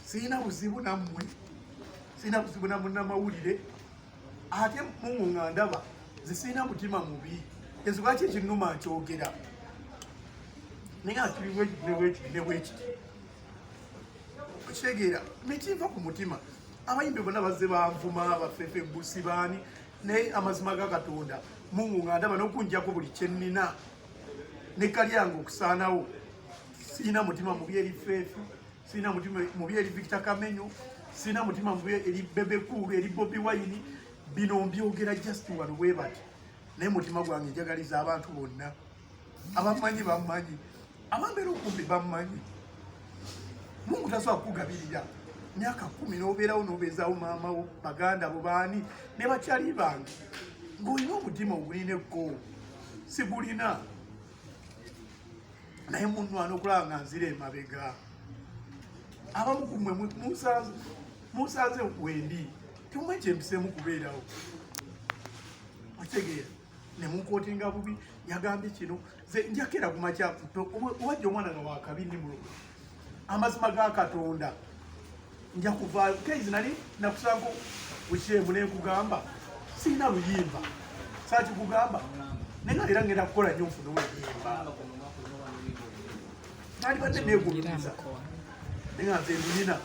Sirina buzibu nammwe, sirina buzibu na munnamawulire, ate Mungu nga ndaba nze sirina mutima mubi. Enze lwaki ekinnuma nkyogera, naye nga kiri bwekiti ne bwekiti ne bwekiti, okitegeera, nekinva ku mutima. Abayimbi bonna bazze banvuma, bafefe busi baani, naye amazima ga Katonda, Mungu nga ndaba, n'okunjako buli kyennina ne kalyange okusaanawo, sirina mutima mubi eri Feefe, sirina mutima mubi eri Victor Kamenyo, sirina mutima mubi eri Bebe Cool, eri Bobi Wine. Bino mbyogera just wano bwe bati, naye mutima gwange njagaliza abantu bonna. Abamanyi bamanyi, abambeera okumpi bamanyi. Mungu tasobola kukugabirira myaka 10 n'obeerawo n'obeezaawo maama wo, baganda bo, baani ne bakyali bange, ng'olina omutima ogulina ekko. Sigulina, naye munwana okulaba nga nzira emabega. Abamu ku mmwe munsanze wendi, temumanyi kyempiseemu kubeerawo, okitegeera, ne munkootinga bubi. Yagambye kino, ze njakera kumakya owajja omwana nga wakabi ndi mulogo. Amazima ga Katonda, nja kuvaayo keizi. Nali nakusanko bukyemu nenkugamba sirina luyimba, sakikugamba, naye nga era ngenda kukola nnyo nfune oluyimba. Nalibadde negulumiza, naye nga nze ndulina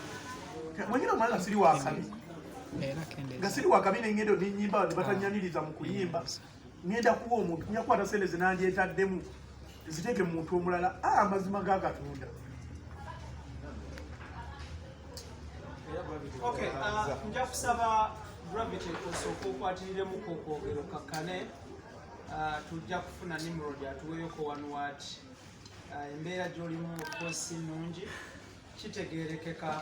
mwenyina omwana nga siri wakabi, nga siri wakabi, nengenda nenyimba ne batanyaniriza mu kuyimba. Ngenda kuwa omuntu, nja kukwata sente zenandyetaddemu ziteeke mu muntu omulala. Ah, amazima ga Katonda. Okay, nja kusaba Gravity osooke okwatiriremuko okwogera okakkane. Tujja kufuna Nimrod atuweeyoko one word. Embeera gy'olimu of course si nnungi, kitegeerekeka.